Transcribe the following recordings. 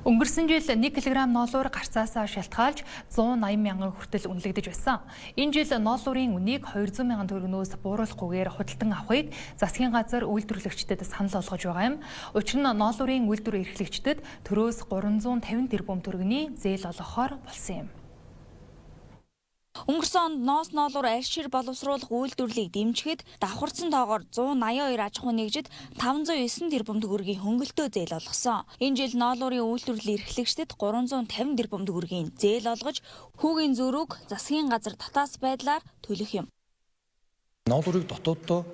Өнгөрсөн жил 1 кг ноолуур гарцаасаа шалтгаалж 180 мянган хүртэл үнэлэгдэж байсан. Энэ жил ноолуурын үнийг 200 мянган төгрөгнөөс бууруулахгүйгээр худалдан авахыг засгийн газар үйлдвэрлэгчдэд санал болгож байгаа юм. Учир нь ноолуурын үйлдвэр эрхлэгчдэд төрөөс 350 тэрбум төгрөгийн зээл олгохоор болсон юм. Өнгөрсөн онд ноос ноолуур аршир боловсруулах үйлдвэрлэлийг дэмжихэд давхарцсан тоогоор 182 аж ахуйн нэгжид 509 тэрбум төгрөгийн хөнгөлтөө зээл олгосон. Энэ жил ноолуурын үйлдвэрлэл эрхлэгчдэд 350 тэрбум төгрөгийн зээл олгож хүүгийн зөрүүг засгийн газар татаас байдлаар төлөх юм. Ноолуурыг дотооддоо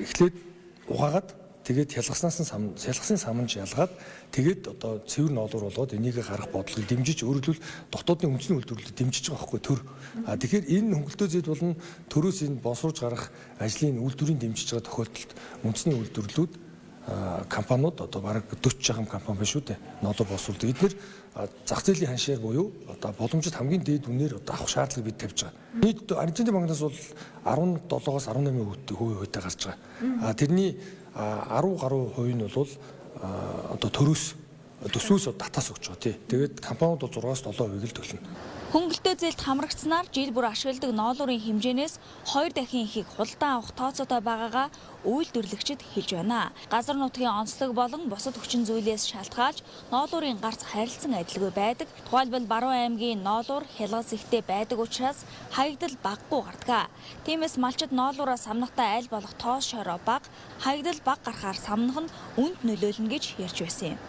эхлээд угаагаад, тэгээд хялгаснаас нь хялгасан саманж ялгаад, тэгээд одоо цэвэр ноолуур болгоод энийг гаргах бодлогыг дэмжиж, өөрөөр хэлбэл, дотоодны үндэсний үйлдвэрлэлийг дэмжиж байгаа байхгүй төр. А тэгэхээр энэ хөнгөлтөө зээл болон төрөөс энэ бонсруулж гаргах ажлын үйлдвэрийн дэмжиж байгаа тохиолдолд үндэсний үйлдвэрлэлүүд, компаниуд, одоо бараг 40 чагам компани биш үү дээ, ноолуур боловсруулдаг. Эдгээр зах зээлийн ханшаар буюу одоо боломжит хамгийн дээд үнээр одоо авах шаардлагыг бид тавьж байгаа. Нийт Аргентины банкнаас бол 17-оос 18% хувьтай гарч байгаа. А тэрний 10 гаруй хувь нь бол одоо төрөөс, төсвөөс татаас өгч байгаа, тий. Тэгээд компаниуд бол 6-аас 7%-ийг л төлнө. Хөнгөлтөө зээлд хамрагдсанаар жил бүр ашигладаг ноолуурын хэмжээнээс 2 дахин ихийг худалдан авах тооцоотой байгаагаа үйлдвэрлэгчид хэлж байна. Газар нутгийн онцлог болон бусад хүчин зүйлээс шалтгаалж ноолуурын гарц харилцан адилгүй байдаг. Тухайлбал, Баруун аймгийн ноолуур хялгас ихтэй байдаг учраас хаягдал багагүй гардаг. Тиймээс малчид ноолуураа самнахтаа аль болох тоос шороо бага, хаягдал бага гарахаар самнах нь үнэд нөлөөлнө гэж ярьж байсан юм.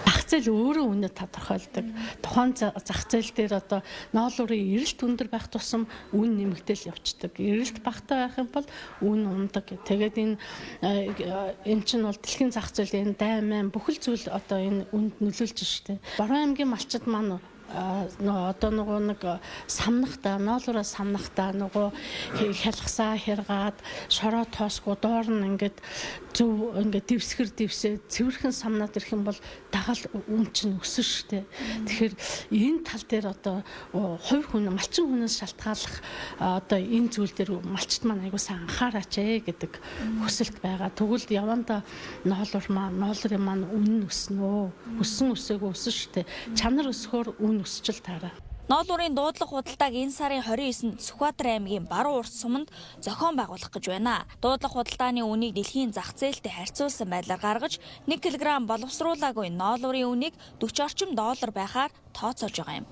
Зах зээл өөрөө үнэ тодорхойлдог. Тухайн зах зээл дээр одоо ноолуурын эрэлт өндөр байх тусам үн нэмэгдэл явцдаг. Эрэлт багатай байх юм бол үн унадаг. Тэгээд энэ чинь бол дэлхийн зах зээл, энэ дайн маань бүхэл зүйл одоо энэ үнэд нөлөөлж штэ. Баруун аймгийн малчид маань нөгөө одоо нөгөө нэг самнахтаа, ноолуураа самнахтаа нөгөө хялгасаа хяргаад, шороо тоосгүй, доор нь ингээд зөв ингээд дэвсгэр дэвсээ цэвэрхэн самнаад ирэх юм бол дагаал үн чинь өснө штэ. Тэгэхээр энэ тал дээр одоо хувь хүн, малчин хүнээс шалтгааллах одоо энэ зүйл дээр малчид маань аягүй сайн анхаараач ээ гэдэг хүсэлт байгаа. Тэгвэл явандаа ноолуур маань, ноолуурын маань үн өснө. Өссөн, өсөөгүй өснө штэ. Чанар өсөхөөр үн өсчил таараа. Ноолуурын дуудлага худалдааг энэ сарын 29-нд Сүхбаатар аймгийн Баруун Урт суманд зохион байгуулах гэж байна. Дуудлага худалдааны үнийг дэлхийн зах зээлтэй харьцуулсан байдлаар гаргаж, 1 кг боловсруулаагүй ноолуурын үнийг 40 орчим доллар байхаар тооцоолж байгаа юм.